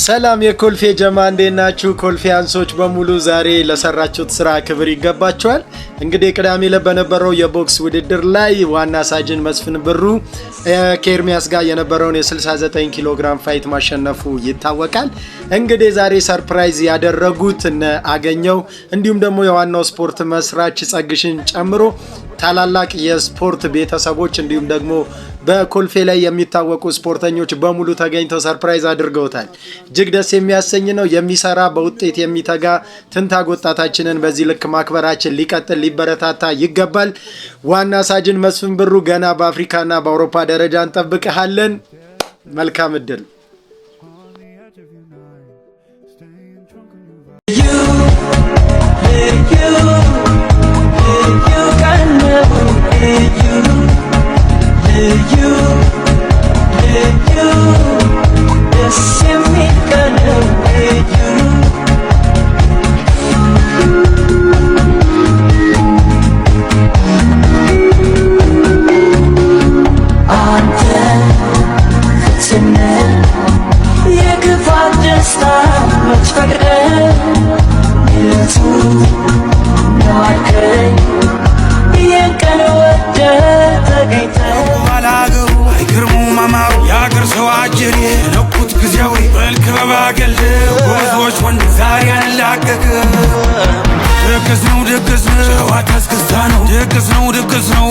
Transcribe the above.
ሰላም የኮልፌ ጀማ፣ እንዴት ናችሁ? ኮልፌያንሶች በሙሉ ዛሬ ለሰራችሁት ስራ ክብር ይገባችኋል። እንግዲህ ቅዳሜ ዕለት በነበረው የቦክስ ውድድር ላይ ዋና ሳጅን መስፍን ብሩ ከኤርሚያስ ጋር የነበረውን የ69 ኪሎ ግራም fight ማሸነፉ ይታወቃል። እንግዲህ ዛሬ surprise ያደረጉት እነ አገኘው እንዲሁም ደግሞ የዋናው ስፖርት መስራች ጸግሽን ጨምሮ ታላላቅ የስፖርት ቤተሰቦች እንዲሁም ደግሞ በኮልፌ ላይ የሚታወቁ ስፖርተኞች በሙሉ ተገኝተው surprise አድርገውታል። እጅግ ደስ የሚያሰኝ ነው። የሚሰራ፣ በውጤት የሚተጋ ትንታግ ወጣታችንን በዚህ ልክ ማክበራችን ሊቀጥል፣ ሊበረታታ ይገባል። ዋና ሳጅን መስፍን ብሩ፣ ገና በአፍሪካና በአውሮፓ ደረጃ እንጠብቅሃለን። መልካም እድል። ልዩ ልዩ ቀን ነው፣ ልዩ ልዩ ልዩ ደስ የሚል ቀን ነው፣ ልዩ። አንተ ፍጹም ነህ፣ የክፋት ደስታ መች ፈቅደህ ንጹህ ነው አልከኝ፣ የቀን ወደህ ተገኝተህ። ባላገሩ አይገርሙ ማማሩ፣ የአገር ሰው አጀሬ ነኩት ጊዜያዊ በልክበባ ገልደው ጎበዞች ወንድ ዛሬ አንላቀቅ። ድግስ ነው፣ ድግስ ነው፣ ጨዋታ እስክስታ ነው፣ ድግስ ነው፣ ድግስ ነው።